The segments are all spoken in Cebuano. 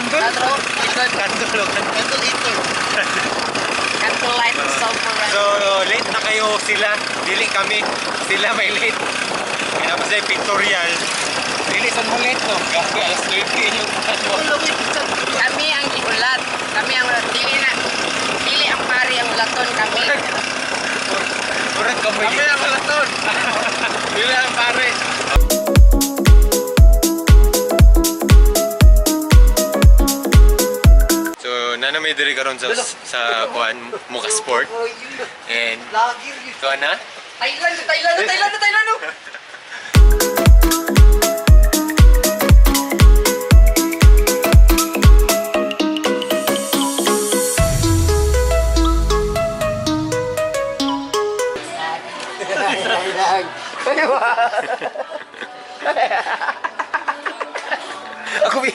Candle? Candle. Candle o candle. Candle heater. Candle light sulfur. So, late na kayo sila. Dili kami. Sila may late. Kaya pa sa pictorial. Dili sa mo late no. Gabi alas 9 yung Kami ang giulat. Kami ang dili na. Dili ang pari ang ulaton kami. Murag kami. Kami ang ulaton. Dili ang pare. So, nanamay diri karon sa kuan Muka Sport. And so na? Thailand, Thailand, Thailand, Thailand. Ako bi.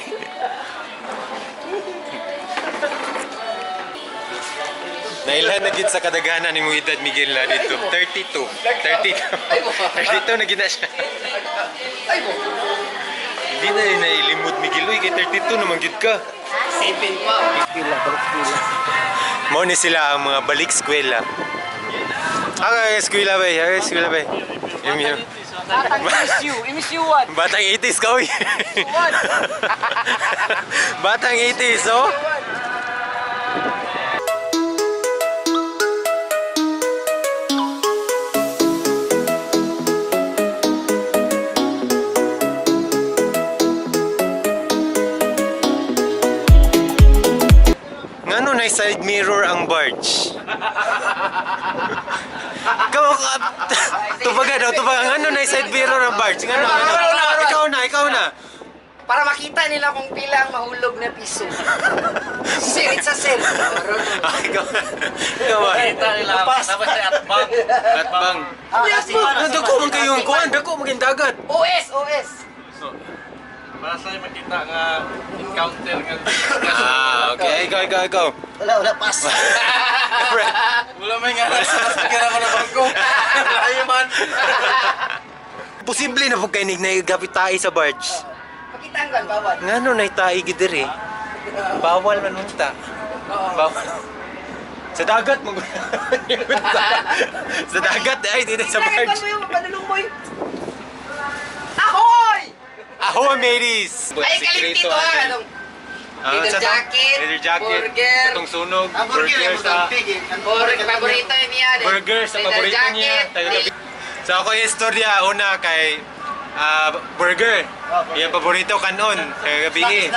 Nailhan na gid sa kadaghanan ni mong edad Miguel na dito. 32. 32. 32 na gid na siya. Ay mo. Hindi na rin nailimod Miguel. Uy, kay 32 naman gid ka. Seven pa. Mao ni sila ang mga balik eskwela. Okay, eskwela ba? Okay, eskwela ba? Yum, yum. Batang MSU, MSU 1. Batang 80s ka, uy. Batang 80s, oh. Ngano na side mirror ang barge? Ikaw, tubaga daw, tubaga. Ngano na side mirror ang barge? Ngano, ngano? Ikaw na, ikaw na. Para makita nila kung pila ang mahulog na piso. Sirit sa sel. Ah, ikaw na. Ikaw ba? Tapos sa atbang. Atbang. Ano, dako man kayong kuan, dako man kayong dagat. OS, OS. Para sa makita nga encounter nga. Ah, okay. Ikaw, ikaw, ikaw. Wala, wala, pass. Wala may nga nasa kira ko na bangko. Layo man. Posible na po kay nig naigapit tayo sa barge. Pakita ang kan, bawal. Ngano na tayo gid diri? Bawal man unta. Bawal. Sa dagat mo. Sa dagat ay dito sa Bakit barge. mo yung panulong boy? Ahoy! Ahoy, mateys! Ay, kalimtito ha. Anong Ah, leather sa to? jacket, Leather jacket, burger. Itong sunog, burger sa burger, paborito niya. burger sa Leather paborito niya. jacket, So ako yung istorya una kay burger. Yung paborito kanon kagabi eh.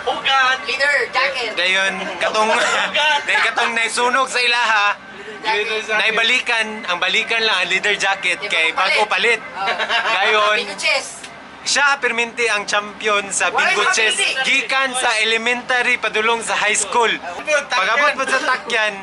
Hugan. Leather jacket. Dayon katong dayon katong naisunog sa ilaha. Naibalikan, ang balikan lang ang leather jacket kay bago palit. Dayon Bingo chess. siya perminti ang champion sa Walay bingo chess mapili. gikan sa elementary padulong sa high school. Pag-abot po sa takyan,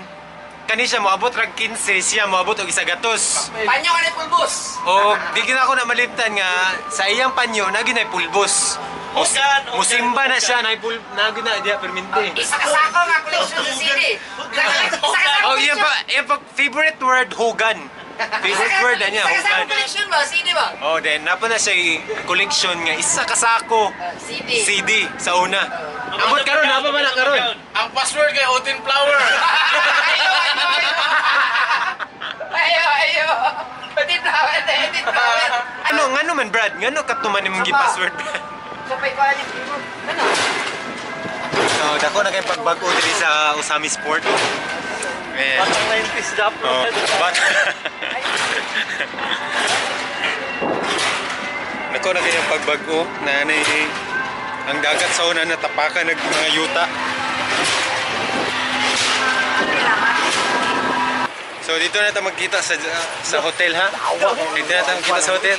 kani siya moabot rag 15, siya moabot og isa gatos. Panyo ka na pulbos. O di gina ako na malimtan nga sa iyang panyo na ginay pulbos. Hugan, hugan, Musimba na hugan. siya na pul na gina diya perminti. Isa kasako nga collection sa CD. Isa kasako Oh, iya pa, iya pa favorite word hugan. Favorite word na niya Isa kasako hugan. collection ba? CD ba? Oh, then napa na siya collection nga isa kasako CD. CD sa una. Abot karon, napa man na karon. Ang password kay Otin Flower. Ayo, ayo, ayo. Ayo, ayo. Edit flower, edit flower. Ano ngano man Brad? Ngano katuman imong gi-password Brad? Kapay ko ano. Ano? So, dako na kay pagbag-o diri sa Usami Sport. Man. Batang 90s dapat. Oh, but Nako na kayong pagbag-o na ni ang dagat sa una natapakan ng mga yuta. So dito na tayo magkita sa hotel ha. Dito na tayo magkita sa hotel.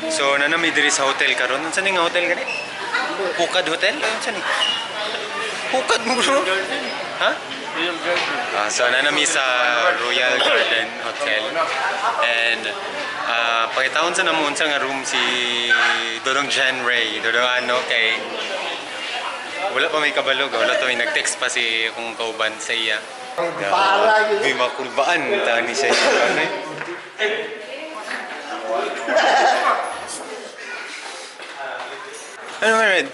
So nanami diri sa hotel karon. Unsa ni nga hotel gani? Pukad Hotel? Ay, unsa ni? Pukad mo bro. Ha? Royal Garden. So nanami sa Royal Garden Hotel. And pakitaon sa namo unsa nga room si Dodong Jan Ray. Dodong ano kay wala pa may kabalog, wala to may nag-text pa si kung kauban sa iya. Para yun. May makulbaan tani siya. Ano eh? Ano man, Red?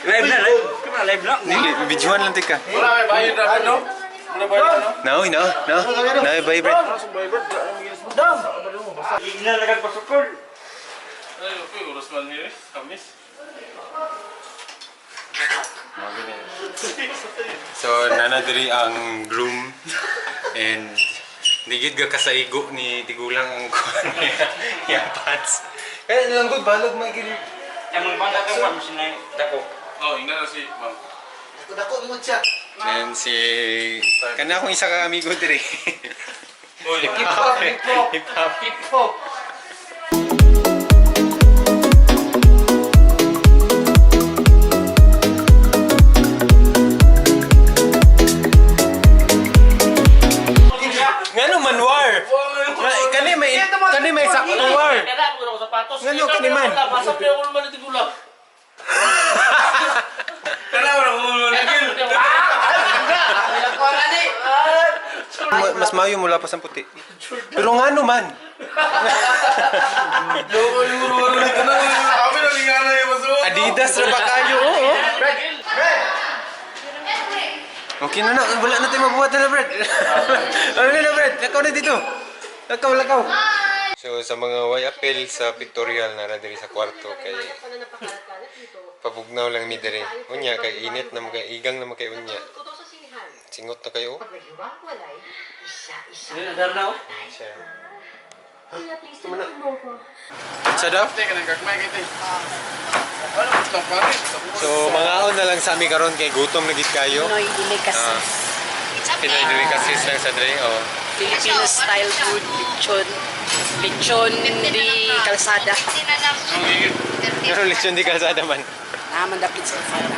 Live na, live. Come on, live na. Dili, videohan lang tika. Wala may bayad na no? Wala bayad no? No, no, no. No, bye, Brad. Hindi na lang pasukol. Ay, okay, oras man here. Kamis. So, nana diri ang groom and digid ga kasaigo ni tigulang ang kuan niya, iyang pants. Kaya lang good balog may gid. Ang mga bangka kang ma'am, sinay dako. Oh, ingnan na si ma'am. And si kana akong isa ka amigo diri. Oy, Hip hop. Hip hop. Hip hop. Ngano man war? Kani may sakto war. Kailangan ko na ako sapatos. Ngano, kani man? Masa pa ako naman ito gula. Tara, wala ko muna gil. Mas mayo mula pa sa puti. Pero ngano man? Loko yung wala nito na. Kami na lingana yung maso. Adidas ra ba kayo? Oo. Okay na na, wala na tayo mabuhat na Brad. Ano na Brad? Lakaw na dito. Lakaw, lakaw. So sa mga way appeal sa pictorial na diri sa kwarto kay pabugnaw lang mi diri. Unya kay init na mga igang na mga kay unya. Singot na kayo. na. Sa daw? Teka, nagkakmay kita. Ano mo pare? So mangaon na lang sa ami karon kay gutom na gid kayo. Pinoy delicacies. Pinoy delicacies lang sa diri. Oh. Filipino style food, lechon. Lechon di kalsada. Pero lechon di kalsada man. Naman dapit sa kalsada.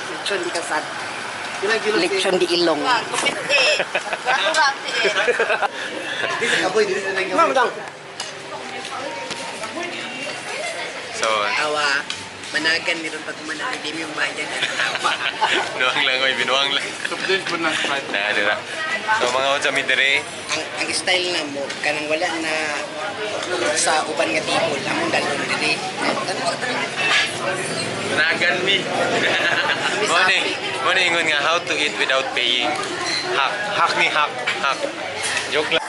Lechon di kalsada. Lechon di ilong. Ma'am, dang. So, Awa, managan ni ron pag manang hindi mo yung bayan. Awa. binuang lang oy, binuang lang. Soft drink po na Sprite. Na, dira. So mga sa mi diri. Ang style na mo, kanang wala na sa uban nga table, among dalon diri. Ano sa tanan? Nagan mi. Kami Mo sa ni, mo ni ingon nga how to eat without paying. Hack, hack ni hack, hack. Joke lang.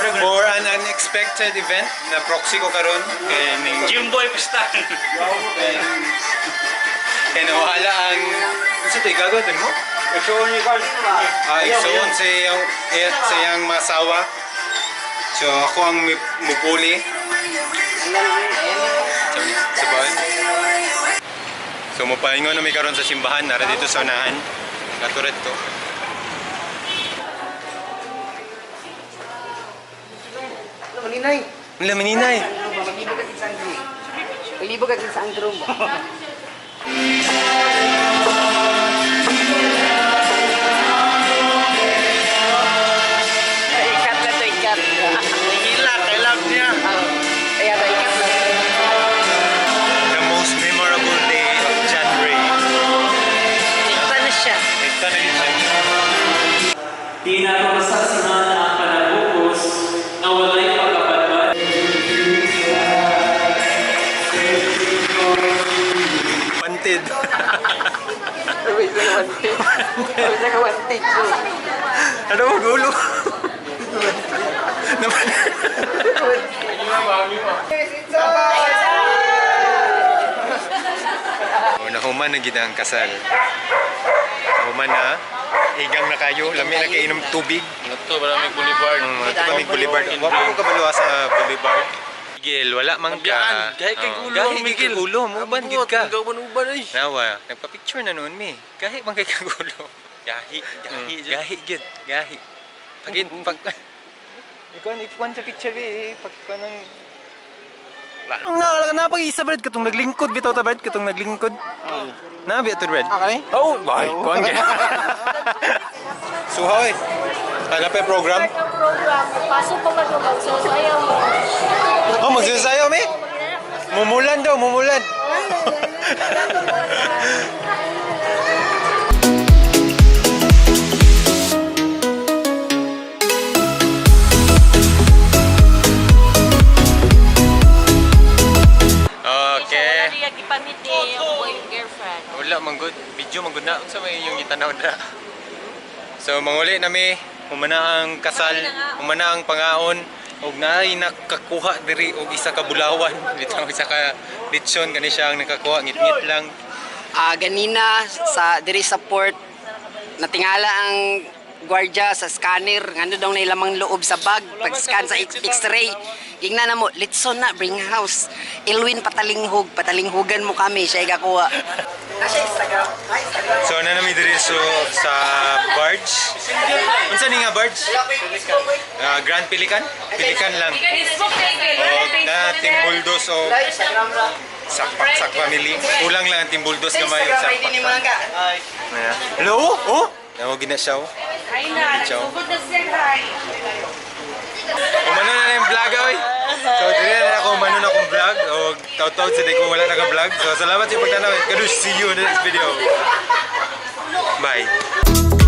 For an unexpected event na proxy ko karon kay ning Jimboy Pista. kay nawala ang unsa to igagawa mo? Ito ni Carl. Ah, igsuon sa iyang eh, sa iyang masawa. So ako ang mupuli sa bahay. So mupaingon na may karon sa simbahan nara dito sa unahan. Natured to. Maninay. Wala maninay. Maglibog ka sa room. Maglibog ka sa room. Ikat na to, ikat. Hila, kay love niya. Kaya ba, ikat na. The most memorable day of January. Ito na siya. Ito na yun siya. Di na ito masaksihan ang panagukos na walay pagkabadbad. Panted. Wait, sa kawantig. Wait, sa kawantig. Ano mo gulo? Naman. Oh, nahuman na gid ang kasal. Nahuman na. Igang na kayo. Lami na kay inom tubig. Ito, maraming boulevard. Ito kami boulevard. Wa pa ko kabalo sa boulevard. Miguel, wala man ka. Biyaan, gahi kay Oh, gulo, Gahi kay Miguel. gulo, mo ban gid ka. Uban ay. Nawa, nagpa-picture na noon mi. Gahi man kay kagulo. Gahi, gahi. Gahi gid, gahi. Pagin pag Ikaw ikuan sa picture eh, pag kanang Ang na na pag isa Brad katong naglingkod bitaw ta Brad katong naglingkod. Na bi ato Brad. Okay. Oh, bye. Kuan kay. Suhoy. Ano pa yung program? Start ang program, pasok pa man mo, magsusayaw mo. Oh, magsusayaw mi. Mumulan daw, mumulan. Good, video man gud na. Unsa may inyong gitanaw dira? So manguli na mi, humana ang kasal, humana ang pangaon og naay nakakuha diri og isa ka bulawan, bitaw isa ka lechon kani siya ang nakakuha, ngit-ngit lang. Ah, ganina sa diri sa port natingala ang gwardiya sa scanner ngano daw na lamang loob sa bag pag-scan sa x-ray. Gingna na mo, litson na bring house. Ilwin patalinghog, patalinghugan mo kami siya igakuha. Nasa Instagram. So na nami diri so sa barge. Unsa ni nga barge? Ah, Grand Pelican? Pelican lang. Facebook O na Team Buldos o Instagram ra. Sakpak sak family. Kulang lang ang Team Buldos gamay og Instagram ID sakpak. ni mo lang ka. Ayan. Hello? Oh! Nawa gina siya oh. Ay na, Ciao. nagsugod na siya, hi. Umano na na yung vlog oy. So dili na ako umano na akong vlog o taw-taw sa di ko wala naka vlog. So salamat sa pagtanaw. Kadush, see you in the next video. Bye.